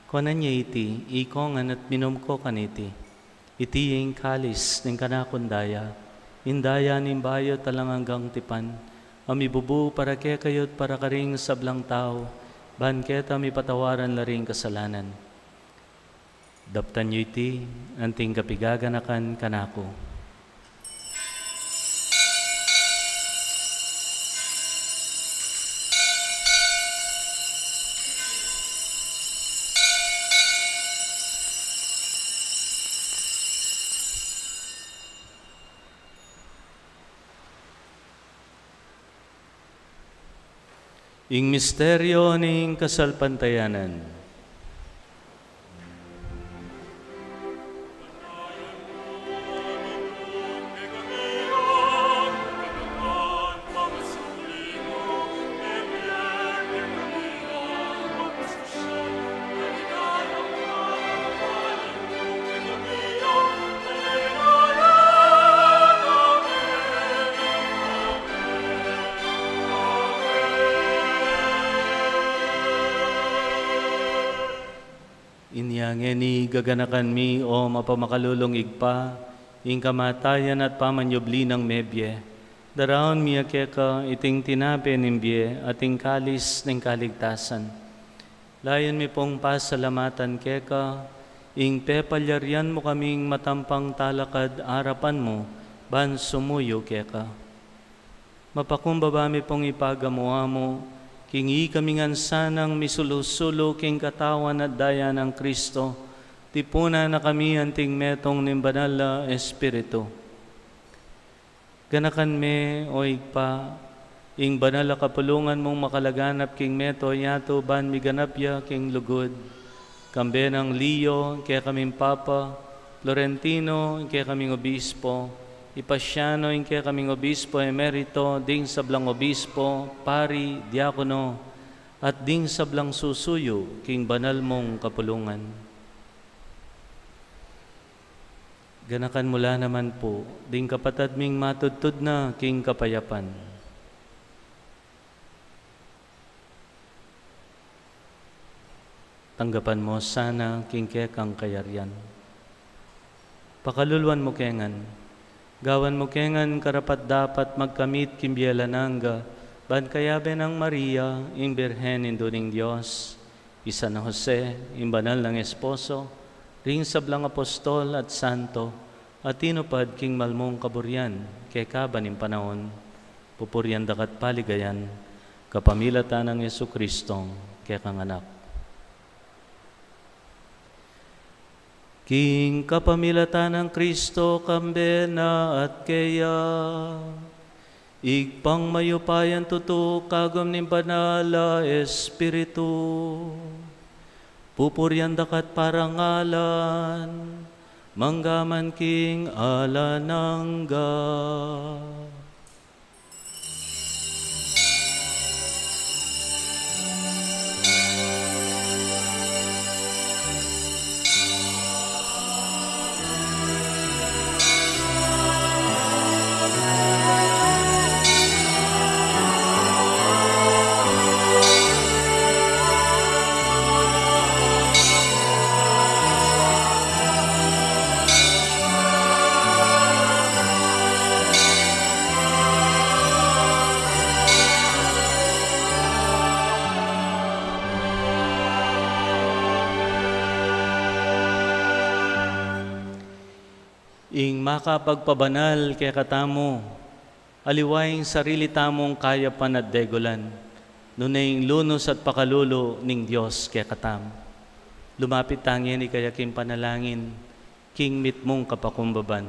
Kuanan ye iti, ikong ngan at minum ko kaniti. Iti ing kalis ning kanakung daya, ing daya ning bayu at alang anggang tipan, a mibubu para kekayu at para karing sablang tau, ban keta mipatawaran la ring kasalanan. Daptan yu iti, anting kapigaganakan kanaku. Ing misteryo ning kasalpantayanan. Inya ngeni gaganakan mi, o mapamakalulung Ibpa, ing kamatayan at pamanyubli nang mebie. Daraun mi ya keka iting tinape ning bie at ing kalis ning kaligtasan. Layun mi pung pasalamatan keka, ing pepalyarian mu kaming matampang talakad arapan mu, ban sumuyu keka. Mapakumbaba mi pung ipagamu-amu, king ikami ngan sanang misulu-sulu king katawan at daya nang Kristo, tipunan na kami anting metung ning Banal a Espiritu. Ganakan me, o Ibpa, ing banal a kapulungan mung makalaganap king mabilug a yatu ban miganap ya king lugud. Kambe nang Leo, ing kekaming Papa, Florentino, ing kekaming Obispo, Ipasiano, ing kekaming Obispo Emerito, ding sablang obispo, pari, diakono, at ding sablang susuyu king banal mung kapulungan. Ganakan mu la naman pu ding kapatad ming matudtud na king kapayapan. Tanggapan mu sana king kekang kayarian. Pakaluluan mu ke ngan, gawan mu ke ngan karapat-dapat magkamit king bie alang angga, ban kayabe nang Maria, ing Birhen Indu ning Dios, i San Jose, ing banal nang esposo, ring sablang apostol at santo, a tinupad king malmung kaburian kekaban ning panaun, pupurian da ka at paligayan, kapamilatan nang Jesucristong kekang Anak. King kapamilatan nang Kristo, kambe na at keya, Ibpang mayupayang tutu, kagum ning Banal a Espiritu, pupurian da ka at parangalan, mangga man king alang angga. Ing makapagpabanal kekatamu, aliwa ing sarili tamung kayapan at degulan, nune ing lunus at pakalulu ning Dios kekatamu. Lumapit tangeni kaya king panalangin, king mitmung kapakumbaban.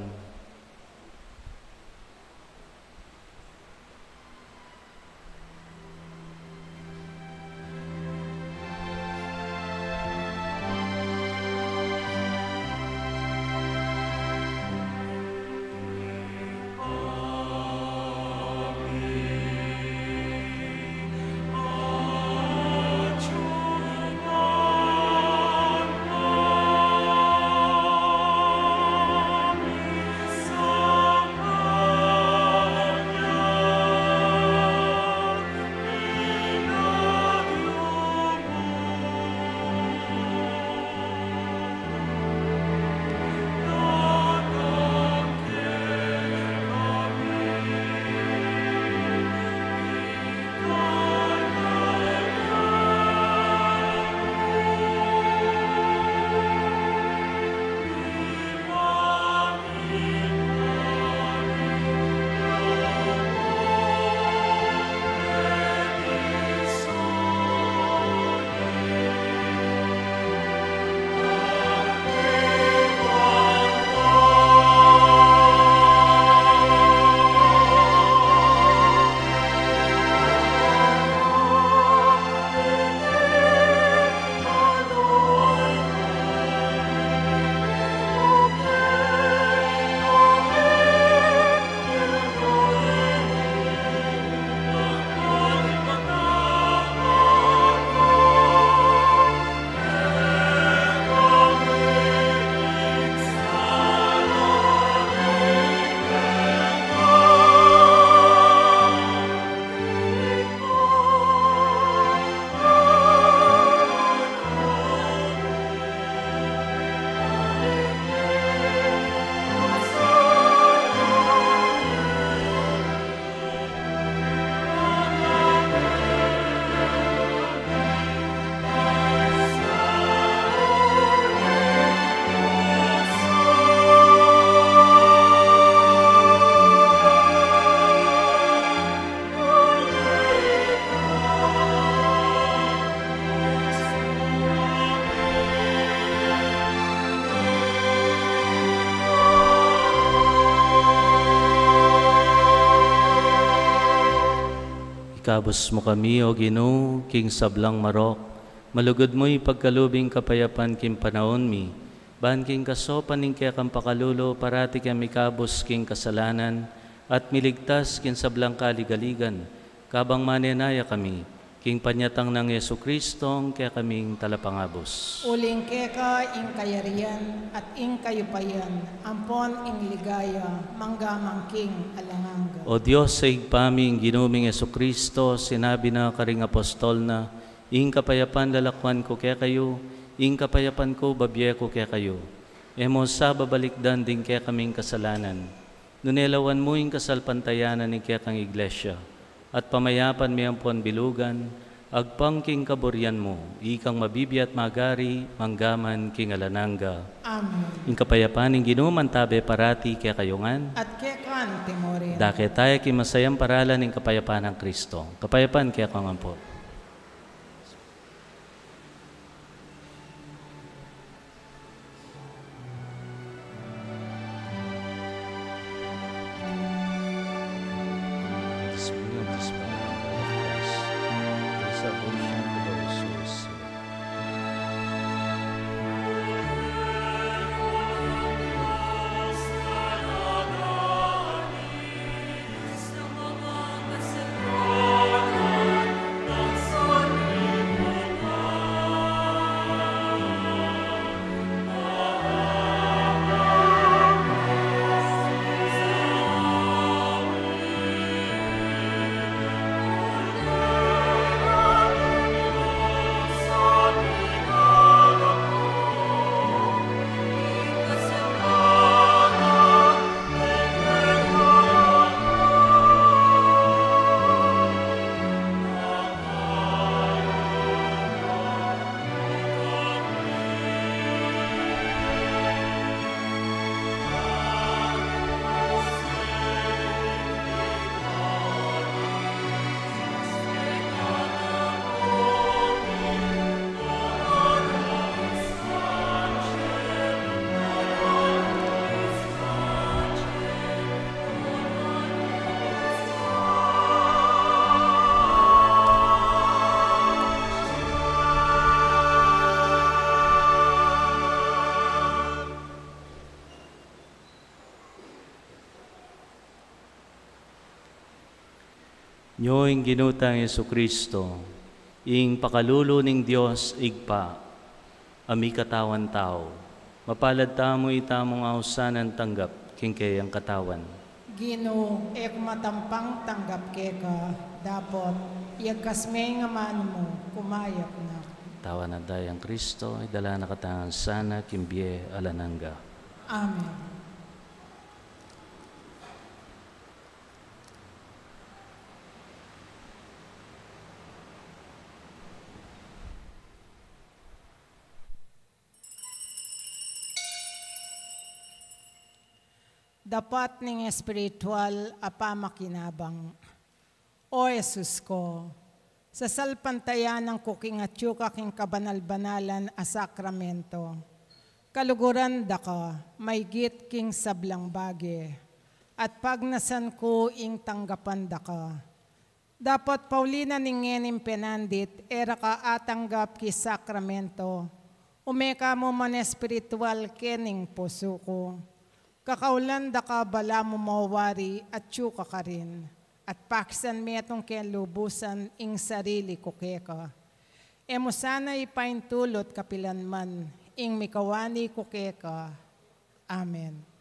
Ikabus mu kami, O Ginu, king sablang marok, malugud mu ipagkalub ing kapayapan king panaun mi, ban king kasaupan ning kekang pakalulu, parati kang mikabus king kasalanan, at miligtas king sablang kaligaligan, kabang manenaya kami, king panyatang nang Jesucristo, ing kekaming talapangabus. Uling keka ing kayarian, at ing kayupayan, ampon ing ligaya, mangga man king alang angga. O Dios, Ibpa mi, ing Ginu ming Jesucristo, sinabi na karing apostol na, "Ing kapayapan lalakwan ku kekayu, ing kapayapan ku babie ku kekayu." E mu sa babalikdan ding kekaming kasalanan, nune lawan mu ing kasalpantayanan ning kekang Iglesia, at pamayapan me ampon bilugan, agpang king kaburian mu, ikang mabibie at magari, mangga man king alang angga. Amen. Ing kapayapan ning Ginu mantabe parati kekayu ngan. At keka naman murin. Dake taya king masayang paralan ning kapayapan nang Kristo. Kapayapan kekayu ngan pu. This will display the love of Christ, the salvation to those who receive. Nyo ing Ginu tang Jesucristo, ing pakalulu ning Dios Ibpa, a mikatawan tau. Mapalad tamu itamung ausan a tanggap king keyang katawan. Ginu, e ku matampang tanggap keka, dapot iagkas me ing amanu mu, kumayap na ku. Katawan at dayang Kristo, idala na katamu sana king bie alang angga. Amen. Dapat ning espiritual a pamakinabang. O Jesus ko, sasalpantayanan ku king atyu ka king kabanal-banalan a sakramento. Kaluguran da ka maigit king sablang bage, at pagnasan ku ing tanggapan da ka. Dapot pauli na ning ngening penandit, e ra ka atanggap king sakramento, ume ka mu man espiritual kening pusu ku. Kakaulan da ka balamu mawari atyu ka karin, at pakisan metung ke lubusan ing sarili ku keka. E mu sana ipaintulut kapilan man ing mikawani ku keka. Amen.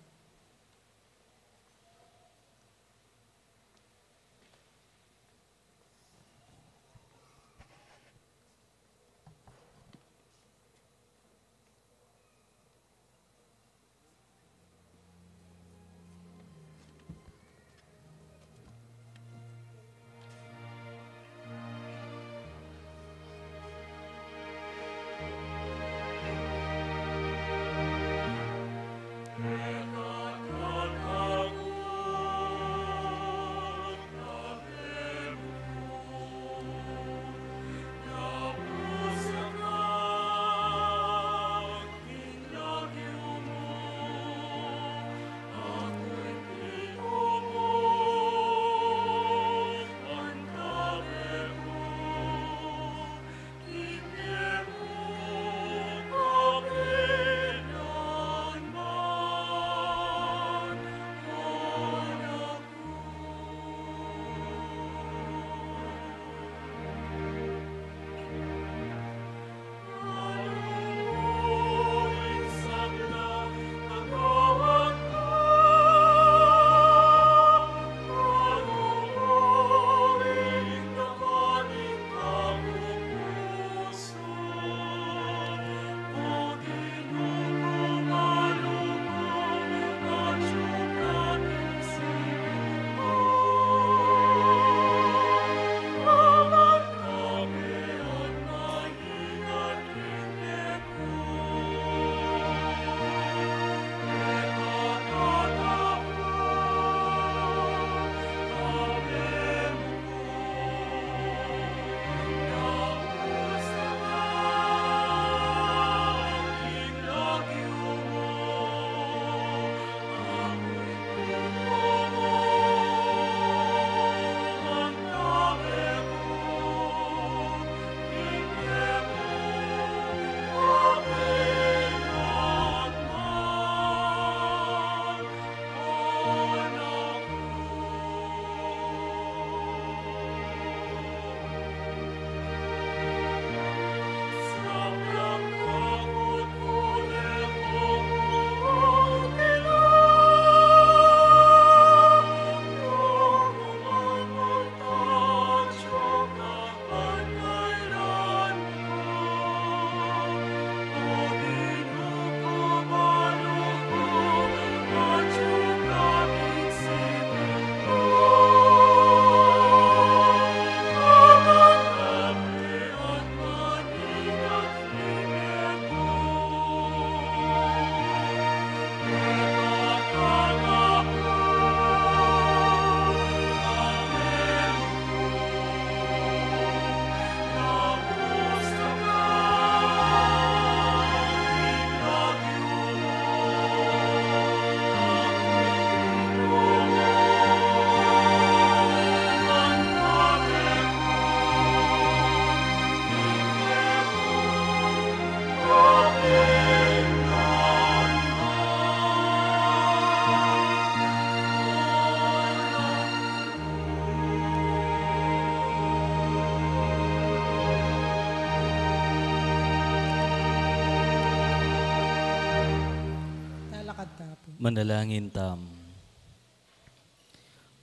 Manalangin tam.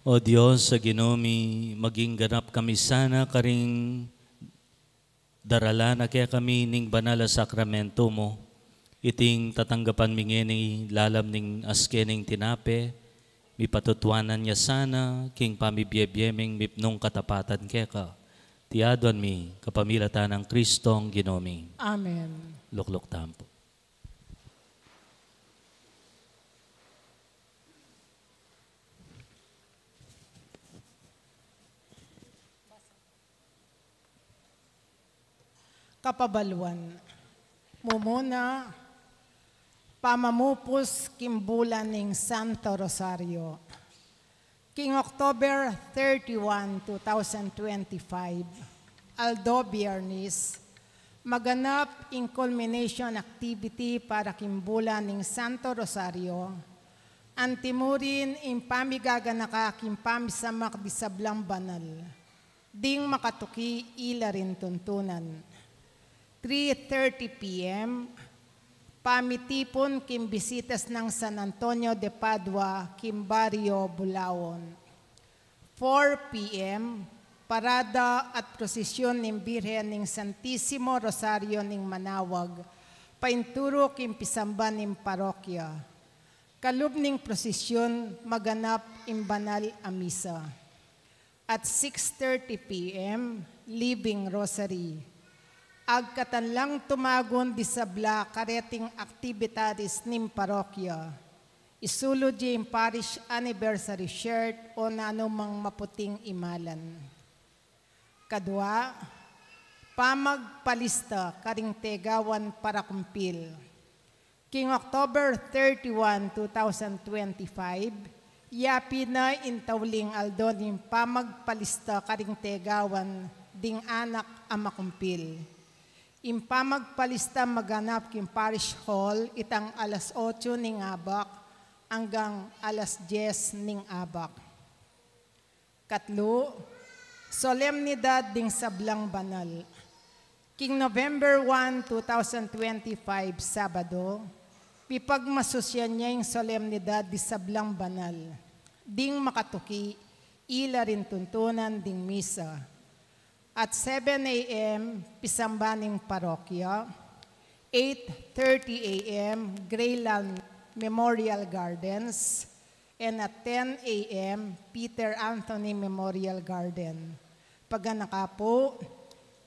O Dios a Ginu mi, maging ganap kami sana karing daralan na kekami ning banal a sakramento mu. Iting tatanggapan mi ngeni lalam ning aske ning tinape, mipatutuanan ya sana king pamibiebie ming mipnung katapatan keka. Iti aduan mi kapamilatan nang Kristong Ginu mi. Amen. Lukluk tamu pu. Kapabaluan. Mumuna, pamamupus king bulan ning Santo Rosario. King October thirty-one, two thousand twenty-five, aldo Biyernes, maganap ing culmination activity para king bulan ning Santo Rosario, antimurin ing pamigaganaka king pamisamak di sablang banal. Ding makatuki ila ring tuntunan. Three thirty P M, pamitipun king bisitas nang San Antonio de Padua king baryo Bulaon. Four P M, parada at prosesyon ning Birhen ning Santisimo Rosario ning Manawag, painturu king pisamban ning parokya. Kalub ning prosesyon, maganap ing banal a misa. At six thirty P M, Living Rosary. Agkatan lang tumagun di sabla kareting aktibidades ning parokya. Isulud ya ing parish anniversary shirt o nanumang maputing imalan. Kadua, pamagpalista karing tegawan para kumpil. King October thirty-one, two thousand twenty-five, yapin na ing tauling aldo ning pamagpalista karing tegawan ding anak a makumpil. Ing pamagpalista maganap king Parish Hall itang alas otso ning abak anggang alas dyes ning abak. Katlu, solemnidad ding sablang banal. King November one, two thousand twenty-five, Sabado, pipagmasusyan ya ing solemnidad di sablang banal. Ding makatuki, ila ring tuntunan ding misa. At seven A M, pisamban ning parokya. Eight thirty A M, Greyland Memorial Gardens. And at ten A M, Peter Anthony Memorial Garden. Paganaka pu,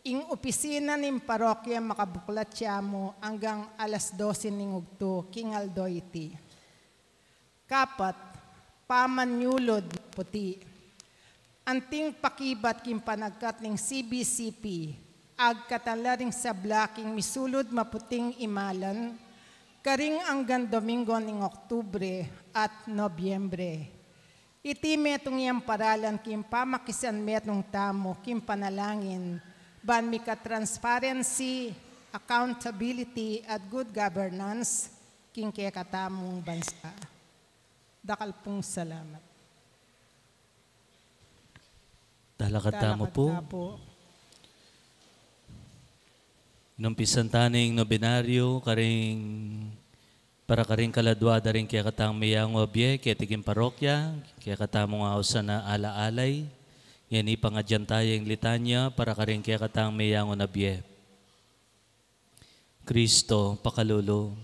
ing opisina ning parokya makabuklat ya mu anggang alas dose ning ugtu king aldo iti. Kapat, pamanyulud puti. Anting pakibat king panagkat ning C B C P, agkatan la ring sabla king misulud maputing imalan, karing anggang Domingo ning Oktubre at Nobyembre. Iti metung yang paralan king pamakisanmetung tamu king panalangin, ban mika transparency, accountability, at good governance king kekatamung bansa. Dakal pung salamat. Talakad tamu pu. Inumpisan ta ning nobenaryo karing, para karing kaladua da ring kekatang meyangu a bie keti king parokya, kekatamung ausan a ala-alay, ngeni pangadyan ta ya ing litanya para karing kekatang meyangu na bie. Kristo, pakalulu.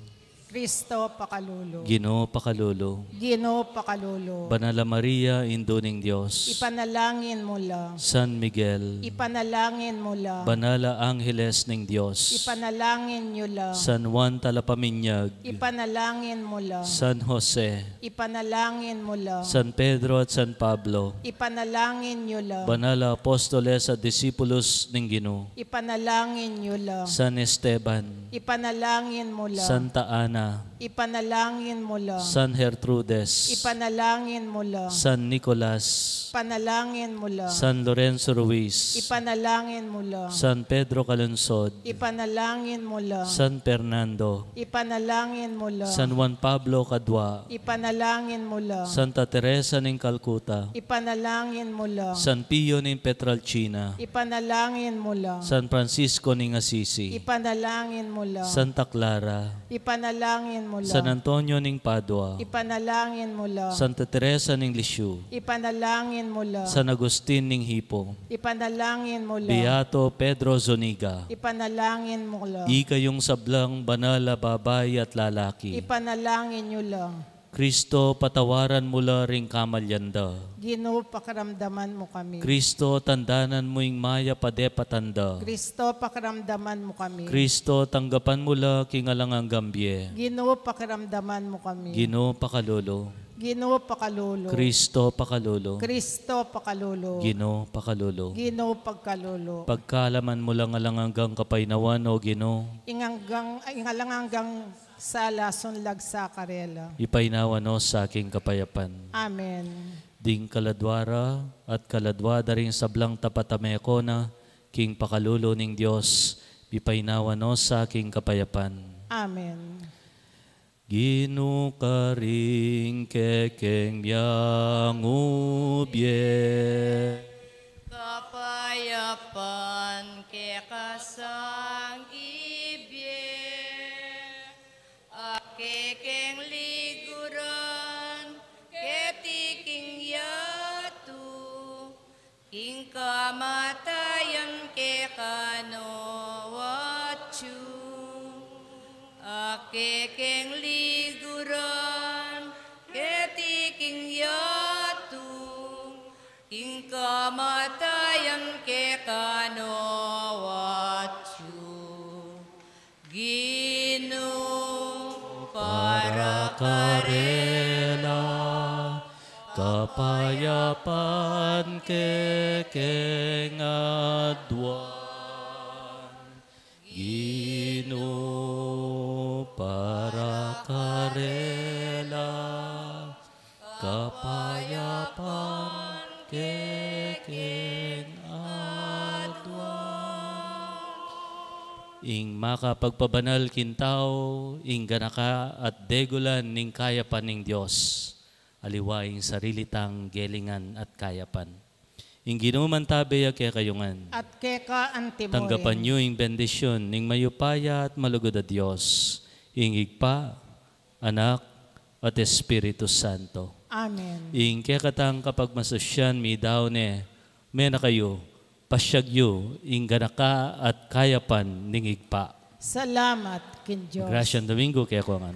Kristo, pakalulu. Ginu, pakalulu. Ginu, pakalulu. Banal a Maria, Indu ning Dios. Ipanalangin mu la. San Miguel. Ipanalangin mu la. Banal a Angeles ning Dios. Ipanalangin yu la. San Juan Talapaminyag. Ipanalangin mu la. San Jose. Ipanalangin mu la. San Pedro at San Pablo. Ipanalangin yu la. Banal a apostoles at disipulos ning Ginu. Ipanalangin yu la. San Esteban. Ipanalangin mu la. Santa Ana. Ipanalangin mu la. San Gertrudes. Ipanalangin mu la. San Nicolas. Ipanalangin mu la. San Lorenzo Ruiz. Ipanalangin mu la. San Pedro Calungsod. Ipanalangin mu la. San Fernando. Ipanalangin mu la. San Juan Pablo Kadua. Ipanalangin mu la. Santa Teresa ning Calcutta. Ipanalangin mu la. San Pio ning Pietrelcina. Ipanalangin mu la. San Francisco ning Assisi. Ipanalangin mu la. Santa Clara. Ipanalangin mu la. San Antonio ning Padua. Ipanalangin mu la. Santa Teresa ning Lisieux. Ipanalangin mu la. San Agustin ning Hippo. Ipanalangin mu la. Beato Pedro Zuniga. Ipanalangin mu la. Ikayung sablang banal a babai at lalaki. Ipanalangin yu la. Kristo, patawaran mu la ring kamalyan da. Ginu, pakiramdaman mu kami. Kristo, tandanan mu ing mayap a depatan da. Kristo, pakiramdaman mu kami. Kristo, tanggapan mu la king alang anggang bie. Ginu, pakiramdaman mu kami. Ginu, pakalulu. Ginu, pakalulu. Kristo, pakalulu. Kristo, pakalulu. Ginu, pakalulu. Ginu, pagkalulu. Pagkaluban mu lang alang anggang kapainawan, O Ginu. Ing anggang, ing alang anggang sala, sunlag sa karela. Ipainawa no sa king kapayapan. Amen. Ding kaladua ra at kaladua da ring sablang tapat a meko na king pakalulu ning Dios, ipainawa no sa king kapayapan. Amen. Ginu, karing kekeng miangubie. Kapayapan keka sang ibie. A kekeng liguran keti king yatu, king kamatayan keka no atyu. A kekeng liguran keti king yatu, king kamatayan keka no atyu. Ginu, para karela, kapayapan kekeng aduan. Ginu, para karela, kapayapan kekeng aduan. Ing makapagpabanal king tau, ing ganaka at degulan ning kayapan ning Dios, aliwa ing sarili tang gelingan at kayapan. Ing Ginu mantabe ya kekayu ngan. At keka antimurin. Tanggapan yu ing bendisyun ning mayupaya at malugud a Dios, ing Ibpa, Anak, at Espiritu Santo. Amen. Ing kekatang kapagmasusyan midaun ne, mena kayu, pasyag yu ing ganaka at kayapan ning Ibpa. Salamat king Dios. Grasyang Domingo kekongan.